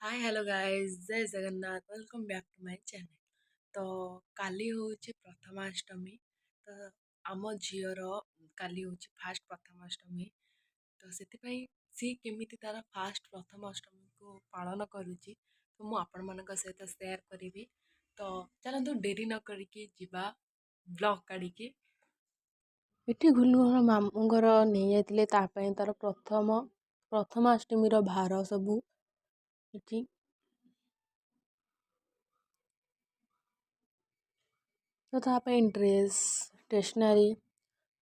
Hi, hello guys, Jay Jagannath. Welcome back to my channel. ତ କାଲି ହେଉଛି ପ୍ରଥମାଷ୍ଟମୀ। ତ ଆମ ଝିଅର କାଲି ହେଉଛି ଫାଷ୍ଟ ପ୍ରଥମାଷ୍ଟମୀ। ତ ସେଥିପାଇଁ ସିଏ କେମିତି ତା'ର ଫାଷ୍ଟ ପ୍ରଥମାଷ୍ଟମୀକୁ ପାଳନ କରୁଛି, ତ ମୁଁ ଆପଣମାନଙ୍କ ସହିତ ସେୟାର କରିବି। ତ ଚାଲନ୍ତୁ, ଡେରି ନ କରିକି ଯିବା ବ୍ଲଗ୍ କାଢ଼ିକି। ଏଠି ଗୁଲୁର ମାମୁଁ ଘର ନେଇଯାଇଥିଲେ ତା ପାଇଁ ତା'ର ପ୍ରଥମାଷ୍ଟମୀର ଭାର ସବୁ ଏଠି। ତ ତା ପାଇଁ ଡ୍ରେସ୍, ଷ୍ଟେସନାରୀ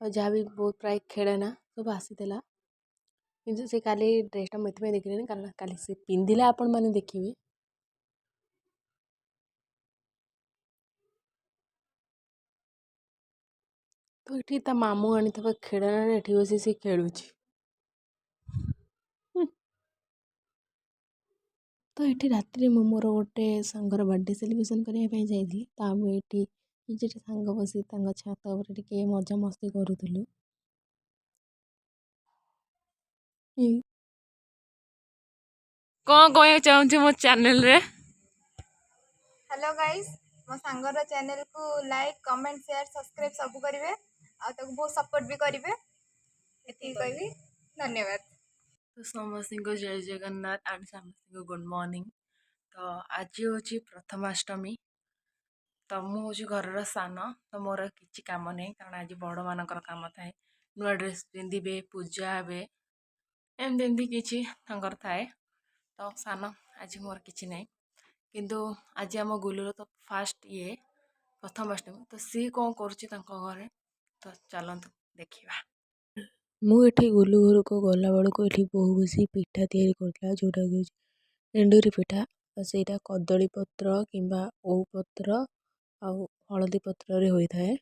ଆଉ ଯାହା ବି ବହୁତ ପ୍ରାୟ ଖେଳନା ସବୁ ଆସିଥିଲା। କିନ୍ତୁ ସେ କାଲି ଡ୍ରେସ୍ଟା ମୁଁ ଏଥିପାଇଁ ଦେଖିଲିନି, କାରଣ କାଲି ସେ ପିନ୍ଧିଲେ ଆପଣମାନେ ଦେଖିବେ। ତ ଏଠି ତା ମାମୁଁ ଆଣିଥିବା ଖେଳନାରେ ଏଠି ବସି ସେ ଖେଳୁଛି। ତ ଏଠି ରାତିରେ ମୁଁ ମୋର ଗୋଟେ ସାଙ୍ଗର ବର୍ଥଡ଼େ ସେଲିବ୍ରେସନ୍ କରିବା ପାଇଁ ଯାଇଥିଲି। ତ ଆମେ ଏଠି କିଛିଟା ସାଙ୍ଗ ବସି ତାଙ୍କ ଛାତ ଉପରେ ଟିକେ ମଜାମସ୍ତି କରୁଥିଲୁ। କ'ଣ କହିବାକୁ ଚାହୁଁଛୁ ମୋ ଚ୍ୟାନେଲରେ? ହ୍ୟାଲୋ ଗାଇସ୍, ମୋ ସାଙ୍ଗର ଚ୍ୟାନେଲକୁ ଲାଇକ୍, କମେଣ୍ଟ, ସେୟାର, ସବସ୍କ୍ରାଇବ୍ ସବୁ କରିବେ ଆଉ ତାକୁ ବହୁତ ସପୋର୍ଟ ବି କରିବେ, ଏତିକି କହିବି। ଧନ୍ୟବାଦ। ତ ସମସ୍ତଙ୍କୁ ଜୟ ଜଗନ୍ନାଥ ଆଣ୍ଡ ସମସ୍ତଙ୍କୁ ଗୁଡ଼୍ ମର୍ଣ୍ଣିଂ। ତ ଆଜି ହେଉଛି ପ୍ରଥମାଷ୍ଟମୀ। ତ ମୁଁ ହେଉଛି ଘରର ସାନ, ତ ମୋର କିଛି କାମ ନାହିଁ, କାରଣ ଆଜି ବଡ଼ମାନଙ୍କର କାମ ଥାଏ। ନୂଆ ଡ୍ରେସ୍ ପିନ୍ଧିବେ, ପୂଜା ହେବେ, ଏମିତି ଏମିତି କିଛି ତାଙ୍କର ଥାଏ। ତ ସାନ, ଆଜି ମୋର କିଛି ନାହିଁ। କିନ୍ତୁ ଆଜି ଆମ ଗୁଲୁର ତ ଫାଷ୍ଟ ଇଏ ପ୍ରଥମାଷ୍ଟମୀ, ତ ସିଏ କ'ଣ କରୁଛି ତାଙ୍କ ଘରେ, ତ ଚାଲନ୍ତୁ ଦେଖିବା। ମୁଁ ଏଠି ଗୁଲୁ ଘରକୁ ଗଲାବେଳକୁ ଏଠି ବୋଉ ବସି ପିଠା ତିଆରି କରୁଥିଲା, ଯେଉଁଟାକି ହେଉଛି ଏଣ୍ଡୁରି ପିଠା। ତ ସେଇଟା କଦଳୀ ପତ୍ର କିମ୍ବା ଓଉ ପତ୍ର ଆଉ ହଳଦୀ ପତ୍ରରେ ହୋଇଥାଏ।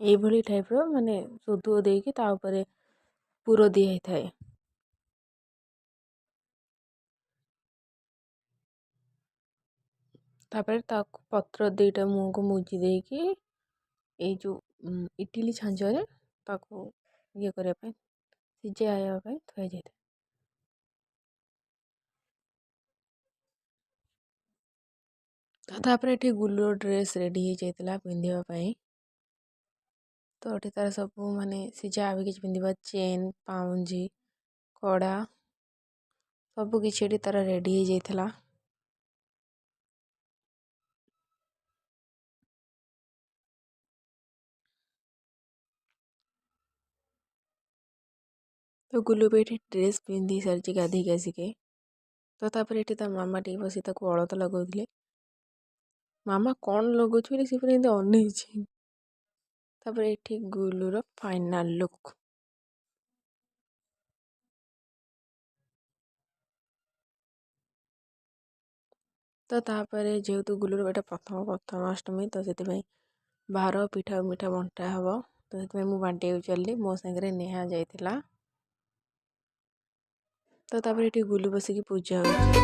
ଏଇଭଳି ଟାଇପ୍ର ମାନେ ସୋଦୁଅ ଦେଇକି ତା ଉପରେ ପୁର ଦିଆ ହେଇଥାଏ। ତାପରେ ତାକୁ ପତ୍ର ଦୁଇଟା ମୁହଁକୁ ମୁଜି ଦେଇକି ଏଇ ଯେଉଁ ଇଟିଲି ଛାଞ୍ଚରେ ତାକୁ ଇଏ କରିବା ପାଇଁ, ସିଝାଇବା ପାଇଁ ଥୁଆଯାଇଥାଏ। ତ ତାପରେ ଏଠି ଗୁଲୁର ଡ୍ରେସ୍ ରେଡ଼ି ହେଇଯାଇଥିଲା ପିନ୍ଧିବା ପାଇଁ। ତ ଏଠି ତାର ସବୁ ମାନେ ସେ ଯାହା ବି କିଛି ପିନ୍ଧିବା, ଚେନ୍, ପାଉଁଜି, କଡ଼ା ସବୁ କିଛି ଏଠି ତାର ରେଡ଼ି ହେଇଯାଇଥିଲା। ତ ଗୁଲୁ ବି ଏଠି ଡ୍ରେସ୍ ପିନ୍ଧି ସାରିଛି ଗାଧେଇକି ଆସିକି। ତ ତାପରେ ଏଠି ତା ମାମା ଟିକେ ବସି ତାକୁ ଅଳତା ଲଗାଉଥିଲେ। ମାମା କ'ଣ ଲଗାଉଛି ବୋଲି ସେ ପୁରା ଏମିତି ଅନେଇଛି। ତାପରେ ଏଠି ଗୁଲୁର ଫାଇନାଲ୍ ଲୁକ୍। ତ ତାପରେ ଯେହେତୁ ଗୁଲୁର ଏଇଟା ପ୍ରଥମାଷ୍ଟମୀ, ତ ସେଥିପାଇଁ ଭାର ପିଠା ମିଠା ବଣ୍ଟା ହେବ। ତ ସେଥିପାଇଁ ମୁଁ ବାଣ୍ଟିବାକୁ ଚାଲିଲି। ମୋ ସାଙ୍ଗରେ ନେହା ଯାଇଥିଲା। ତ ତାପରେ ଏଠି ଗୁଲୁ ବସିକି ପୂଜା ହେଉଛି।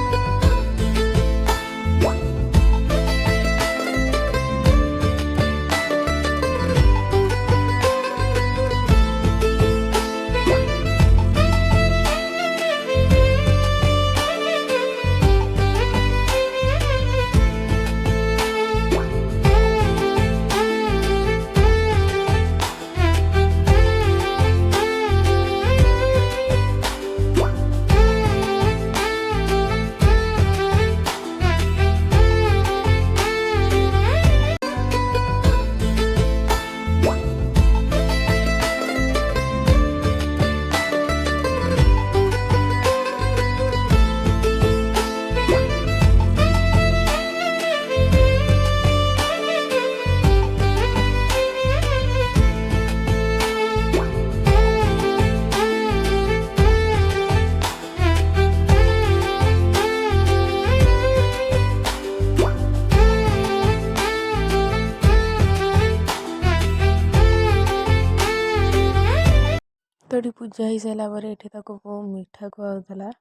ତ ଏଠି ପୂଜା ହେଇସାରିଲା ପରେ ଏଠି ତାକୁ ବୋଉ ମିଠା ଖୁଆଉଥିଲା।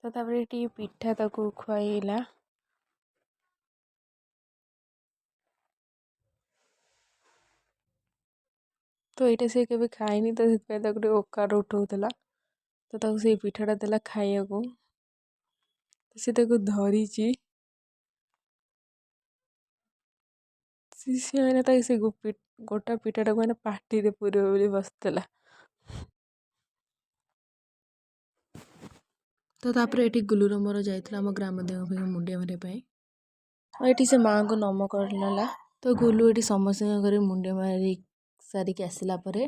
ତ ତାପରେ ଏଠି ପିଠା ତାକୁ ଖୁଆଇଲା। ତ ଏଇଟା ସେ କେବେ ଖାଇନି, ତ ସେଥିପାଇଁ ତାକୁ ଟିକେ ଓକାଳ ଉଠଉଥିଲା। ତ ତାକୁ ସେଇ ପିଠାଟା ଦେଲା ଖାଇବାକୁ, ତ ସେ ତାକୁ ଧରିଛି। ସେ ମାନେ ତାକୁ ସେ ଗୋଟା ପିଠାଟାକୁ ମାନେ ପାଟିରେ ପୁରେଇବ ବୋଲି ବସିଥିଲା। ତ ତାପରେ ଏଠି ଗୁଲୁର ମୋର ଯାଇଥିଲା ଆମ ଗ୍ରାମ ଦେବୀଙ୍କ ପାଖେ ମୁଣ୍ଡିଆ ମାରିବା ପାଇଁ। ଆଉ ଏଠି ସେ ମାଆଙ୍କୁ ନମ କରିନେଲା। ତ ଗୁଲୁ ଏଠି ସମସ୍ତଙ୍କ ଘରେ ମୁଣ୍ଡିଆ ମାରି ସାରିକି ଆସିଲା ପରେ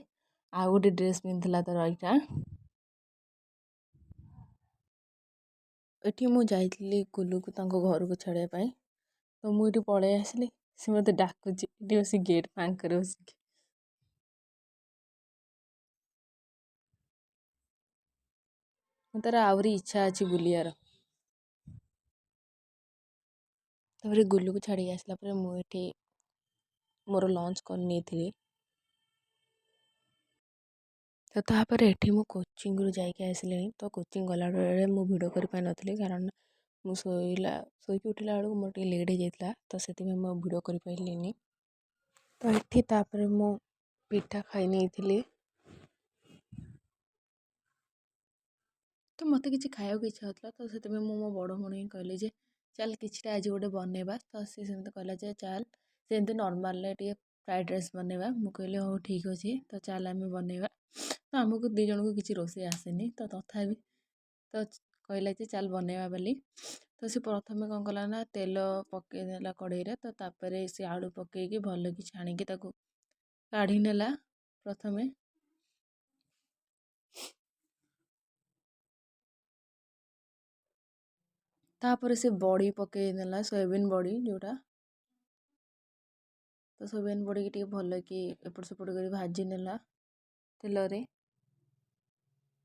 ଆଉ ଗୋଟେ ଡ୍ରେସ୍ ପିନ୍ଧିଥିଲା ତାର ଏଇଟା। ଏଠି ମୁଁ ଯାଇଥିଲି ଗୁଲୁକୁ ତାଙ୍କ ଘରକୁ ଛାଡ଼ିବା ପାଇଁ। ତ ମୁଁ ଏଠି ପଳେଇ ଆସିଲି, ସେ ମୋତେ ଡାକୁଛି ଏଠି ବସି ଗେଟ୍ ଫାଙ୍କରେ ବସିକି। ତାର ଆହୁରି ଇଚ୍ଛା ଅଛି ବୁଲିବାର। ତାପରେ ଗୁଲୁକୁ ଛାଡ଼ିକି ଆସିଲା ପରେ ମୁଁ ଏଠି ମୋର ଲଞ୍ଚ କରିନେଇଥିଲି। ତ ତାପରେ ଏଠି ମୁଁ କୋଚିଂରୁ ଯାଇକି ଆସିଲିଣି। ତ କୋଚିଂ ଗଲାବେଳେ ମୁଁ ଭିଡ଼ିଓ କରିପାରିନଥିଲି, କାରଣ ମୁଁ ଶୋଇକି ଉଠିଲା ବେଳକୁ ମୋର ଟିକେ ଲେଟ୍ ହେଇଯାଇଥିଲା। ତ ସେଥିପାଇଁ ମୁଁ ଆଉ ଭିଡ଼ିଓ କରିପାରିଲିନି। ତ ଏଠି ତାପରେ ମୁଁ ପିଠା ଖାଇ ନେଇଥିଲି। ତ ମୋତେ କିଛି ଖାଇବାକୁ ଇଚ୍ଛା ହେଉଥିଲା, ତ ସେଥିପାଇଁ ମୁଁ ମୋ ବଡ଼ ଭଉଣୀକି କହିଲି ଯେ ଚାଲ କିଛିଟା ଆଜି ଗୋଟେ ବନେଇବା। ତ ସେ ସେମିତି କହିଲା ଯେ ଚାଲ ସେମିତି ନର୍ମାଲରେ ଟିକେ ଫ୍ରାଏଡ଼୍ ରାଇସ୍ ବନେଇବା। ମୁଁ କହିଲି ହଉ ଠିକ୍ ଅଛି, ତ ଚାଲ ଆମେ ବନେଇବା। ତ ଆମକୁ 2 ଜଣଙ୍କୁ କିଛି ରୋଷେଇ ଆସେନି, ତ ତଥାପି ତ କହିଲା ଯେ ଚାଲ ବନେଇବା ବୋଲି। ତ ସେ ପ୍ରଥମେ କ'ଣ କଲା ନା ତେଲ ପକେଇ ଦେଲା କଢ଼େଇରେ। ତ ତାପରେ ସେ ଆଳୁ ପକେଇକି ଭଲକି ଛାଣିକି ତାକୁ କାଢ଼ି ନେଲା ପ୍ରଥମେ। ତାପରେ ସେ ବଡ଼ି ପକେଇ ଦେଲା, ସୋୟାବିନ୍ ବଡ଼ି ଯେଉଁଟା। ତ ସୋୟାବିନ୍ ବଡ଼ିକି ଟିକେ ଭଲକି ଏପଟ ସେପଟ କରି ଭାଜି ନେଲା ତେଲରେ।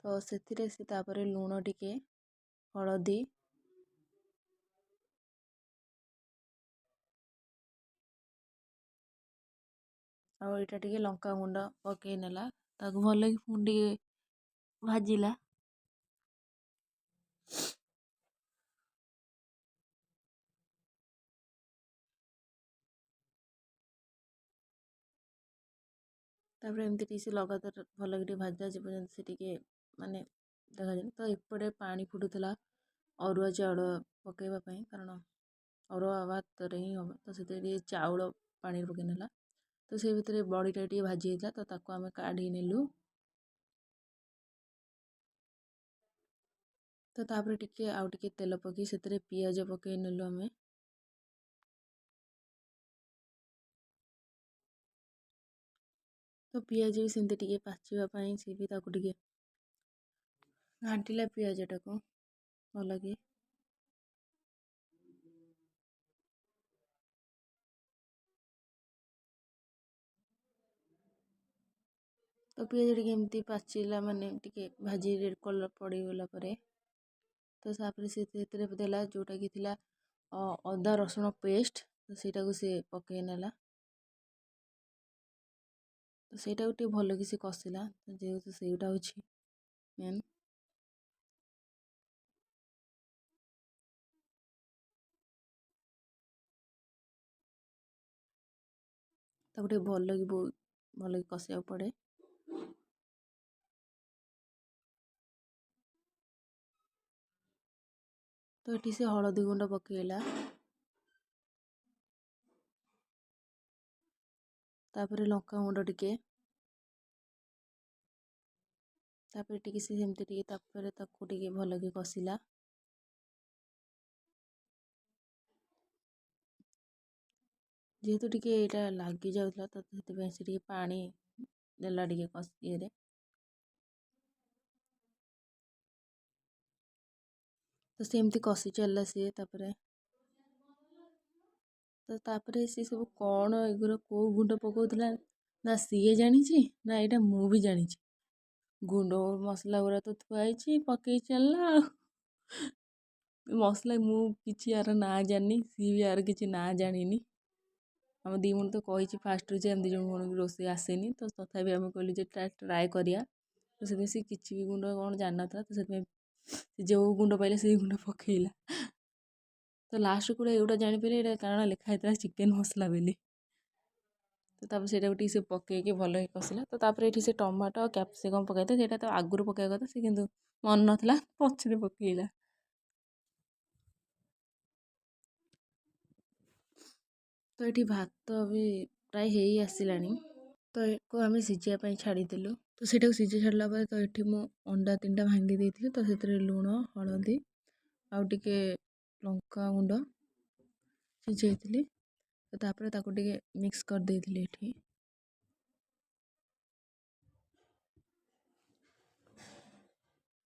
ତ ସେଥିରେ ସେ ତାପରେ ଲୁଣ ଟିକେ, ହଳଦୀ, ଆଉ ଏଇଟା ଟିକେ ଲଙ୍କାଗୁଣ୍ଡ ପକେଇ ନେଲା। ତାକୁ ଭଲକି ପୁଣି ଟିକେ ଭାଜିଲା। ତାପରେ ଏମିତି ଟିକେ ସେ ଲଗାତାର ଭଲକି ଟିକେ ଭାଜିଲା ଯେପର୍ଯ୍ୟନ୍ତ ସେ ଟିକେ ମାନେ ଦେଖାଯାଉନି। ତ ଏପଟେ ପାଣି ଫୁଟୁଥିଲା ଅରୁଆ ଚାଉଳ ପକେଇବା ପାଇଁ, କାରଣ ଅରୁଆ ଭାତରେ ହିଁ ହେବ। ତ ସେଥିରେ ଟିକେ ଚାଉଳ ପାଣିରେ ପକେଇ ନେଲା। ତ ସେ ଭିତରେ ବଡ଼ିଟା ଟିକେ ଭାଜି ହେଇଥିଲା, ତ ତାକୁ ଆମେ କାଢ଼ି ନେଲୁ। ତ ତାପରେ ଟିକେ ଆଉ ଟିକେ ତେଲ ପକେଇ ସେଥିରେ ପିଆଜ ପକେଇ ନେଲୁ ଆମେ। ତ ପିଆଜ ବି ସେମିତି ଟିକେ ପାଚିବା ପାଇଁ ସେ ବି ତାକୁ ଟିକେ ଘାଣ୍ଟିଲା ପିଆଜଟାକୁ ଭଲକି। ତ ପିଆଜ ଟିକେ ଏମିତି ପାଚିଲା ମାନେ ଟିକେ ଭାଜି ରେଡ଼୍ କଲର୍ ପଡ଼ିଗଲା ପରେ ତ ତାପରେ ସେ ସେଥିରେ ଦେଲା ଯେଉଁଟାକି ଥିଲା ଅଦା ରସୁଣ ପେଷ୍ଟ, ତ ସେଇଟାକୁ ସେ ପକେଇ ନେଲା। ତ ସେଇଟାକୁ ଟିକେ ଭଲକି ସେ କଷିଲା, ଯେହେତୁ ସେଇଟା ହେଉଛି ମେନ୍। ତାକୁ ଟିକେ ଭଲକି ବହୁତ ଭଲକି କଷିବାକୁ ପଡ଼େ। ତ ଏଠି ସେ ହଳଦୀ ଗୁଣ୍ଡ ପକେଇଲା, ତାପରେ ଲଙ୍କା ଗୁଣ୍ଡ ଟିକେ, ତାପରେ ଟିକେ ସେ ସେମିତି ଟିକେ ତାପରେ ତାକୁ ଟିକେ ଭଲକି କଷିଲା। ଯେହେତୁ ଟିକେ ଏଇଟା ଲାଗି ଯାଉଥିଲା, ତ ସେଥିପାଇଁ ସେ ଟିକେ ପାଣି ଦେଲା ଟିକେ ଇଏରେ। ତ ସେ ଏମିତି କଷି ଚାଲିଲା ସିଏ। ତାପରେ ତ ତାପରେ ସେ ସବୁ କ'ଣ ଏଗୁରା କେଉଁ ଗୁଣ୍ଡ ପକାଉଥିଲା ନା ସିଏ ଜାଣିଛି ନା ଏଇଟା ମୁଁ ବି ଜାଣିଛି। ଗୁଣ୍ଡ ମସଲା ଗୁଡ଼ା ତ ଥୁଆ ହେଇଛି, ପକେଇ ଚାଲିଲା। ଆଉ ମସଲା ମୁଁ କିଛି ୟାର ନାଁ ଜାଣିନି, ସିଏ ବି ୟାର କିଛି ନାଁ ଜାଣିନି। ଆମ 2 ଭଉଣୀ ତ କହିଛି ଫାଷ୍ଟରୁ ଯେ ଆମ 2 ଜଣ ଭଉଣୀକୁ ରୋଷେଇ ଆସେନି, ତ ତଥାପି ଆମେ କହିଲୁ ଯେ ଟ୍ରାଏ କରିବା। ତ ସେଥିପାଇଁ ସେ କିଛି ବି ଗୁଣ୍ଡ କ'ଣ ଜାଣିନଥିଲା, ତ ସେଥିପାଇଁ ସେ ଯେଉଁ ଗୁଣ୍ଡ ପାଇଲା ସେଇ ଗୁଣ୍ଡ ପକେଇଲା। ତ ଲାଷ୍ଟକୁ ଏଗୁଡ଼ା ଜାଣିପାରିଲେ ଏଇଟା କାରଣ ଲେଖା ହେଇଥିଲା ଚିକେନ୍ ମସଲା ବୋଲି। ତ ତାପରେ ସେଇଟାକୁ ଟିକେ ସେ ପକେଇକି ଭଲ ହେଇକି କଷିଲା। ତ ତାପରେ ଏଠି ସେ ଟମାଟୋ ଆଉ କ୍ୟାପ୍ସିକମ୍ ପକାଇଥିଲା। ସେଇଟା ତ ଆଗରୁ ପକାଇବା କଥା, ସେ କିନ୍ତୁ ମନେ ନଥିଲା, ପଛରେ ପକେଇଲା। ତ ଏଠି ଭାତ ବି ପ୍ରାୟ ହେଇ ଆସିଲାଣି, ତ ଏକୁ ଆମେ ସିଝିବା ପାଇଁ ଛାଡ଼ିଦେଲୁ। ତ ସେଇଟାକୁ ସିଝେଇ ଛାଡ଼ିଲା ପରେ ତ ଏଠି ମୁଁ ଅଣ୍ଡା 3ଟା ଭାଙ୍ଗି ଦେଇଥିଲି। ତ ସେଥିରେ ଲୁଣ, ହଳଦୀ ଆଉ ଟିକେ ଲଙ୍କା ଗୁଣ୍ଡ ସିଝେଇଥିଲି। ତ ତାପରେ ତାକୁ ଟିକେ ମିକ୍ସ କରିଦେଇଥିଲି ଏଠି।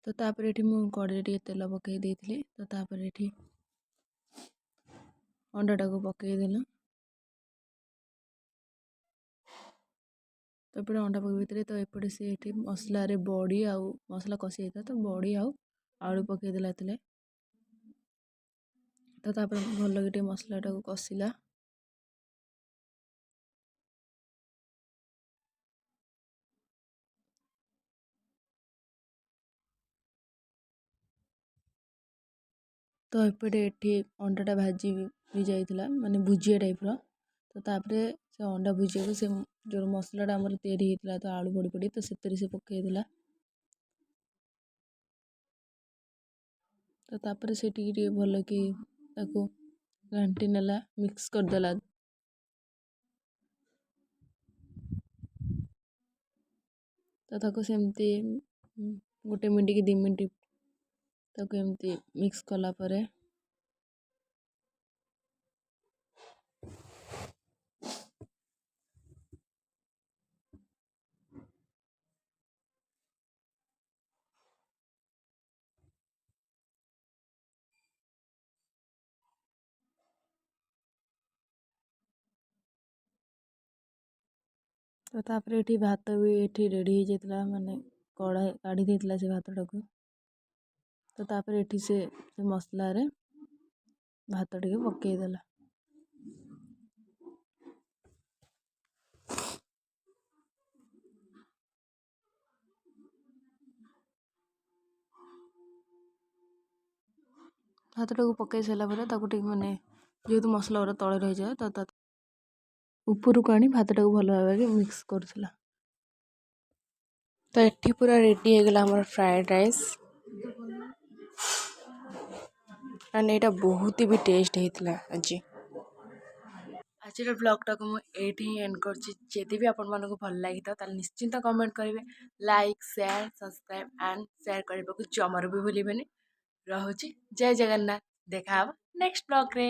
ତ ତାପରେ ଏଠି ମୁଁ କଡ଼େଇରେ ଟିକେ ତେଲ ପକାଇ ଦେଇଥିଲି। ତ ତାପରେ ଏଠି ଅଣ୍ଡାଟାକୁ ପକାଇଦେଲୁ। ତ ଏପଟେ ଅଣ୍ଡା ପକେଇ ଭିତରେ ତ ଏପଟେ ସେ ଏଠି ମସଲାରେ ବଡ଼ି ଆଉ ମସଲା କଷି ହେଇଥିଲା, ତ ବଡ଼ି ଆଉ ଆଳୁ ପକାଇଦେଲା ଏଥିରେ। ତ ତାପରେ ଭଲକି ଟିକେ ମସଲାଟାକୁ କଷିଲା। ତ ଏପଟେ ଏଠି ଅଣ୍ଡାଟା ଭାଜି ବି ଯାଇଥିଲା, ମାନେ ଭୁଜିଆ ଟାଇପ୍ର। ତ ତାପରେ ସେ ଅଣ୍ଡା ଭୁଜିଆକୁ ସେ ଯେଉଁ ମସଲାଟା ଆମର ତିଆରି ହେଇଥିଲା, ତ ଆଳୁ ବଡ଼ି ପଡ଼ି, ତ ସେଥିରେ ସେ ପକାଇଦେଲା। ତ ତାପରେ ସେ ଟିକେ ଟିକେ ଭଲକି ତାକୁ ଘାଣ୍ଟି ନେଲା, ମିକ୍ସ କରିଦେଲା। ତ ତାକୁ ସେମିତି 1 ମିନିଟ୍ କି 2 ମିନିଟ୍ ତାକୁ ଏମିତି ମିକ୍ସ କଲା ପରେ ତ ତାପରେ ଏଠି ଭାତ ବି ଏଠି ରେଡ଼ି ହେଇଯାଇଥିଲା, ମାନେ କଢ଼ା କାଢ଼ି ଦେଇଥିଲା ସେ ଭାତଟାକୁ। ତ ତାପରେ ଏଠି ସେ ମସଲାରେ ଭାତ ଟିକେ ପକାଇଦେଲା। ଭାତଟାକୁ ପକାଇ ସାରିଲା ପରେ ତାକୁ ଟିକେ ମାନେ ଯେହେତୁ ମସଲା ଗୁଡ଼ା ତଳେ ରହିଯାଏ, ତ ଉପରକୁ ଆଣି ଭାତଟାକୁ ଭଲ ଭାବରେ ମିକ୍ସ କରୁଥିଲା। ତ ଏଠି ପୁରା ରେଡ଼ି ହେଇଗଲା ଆମର ଫ୍ରାଏଡ଼୍ ରାଇସ୍, ଆଣ୍ଡ ଏଇଟା ବହୁତ ବି ଟେଷ୍ଟ ହେଇଥିଲା ଆଜି। ଆଜିର ବ୍ଲଗ୍ଟାକୁ ମୁଁ ଏଇଠି ହିଁ ଏଣ୍ଡ କରୁଛି। ଯଦି ବି ଆପଣମାନଙ୍କୁ ଭଲ ଲାଗିଥିବ ତାହେଲେ ନିଶ୍ଚିନ୍ତ କମେଣ୍ଟ କରିବେ, like, share, subscribe and share କରିବାକୁ ଜମାରୁ ବି ଭୁଲିବେନି। ରହୁଛି, ଜୟ ଜଗନ୍ନାଥ। ଦେଖା ହେବ ନେକ୍ସଟ ବ୍ଲଗ୍ରେ।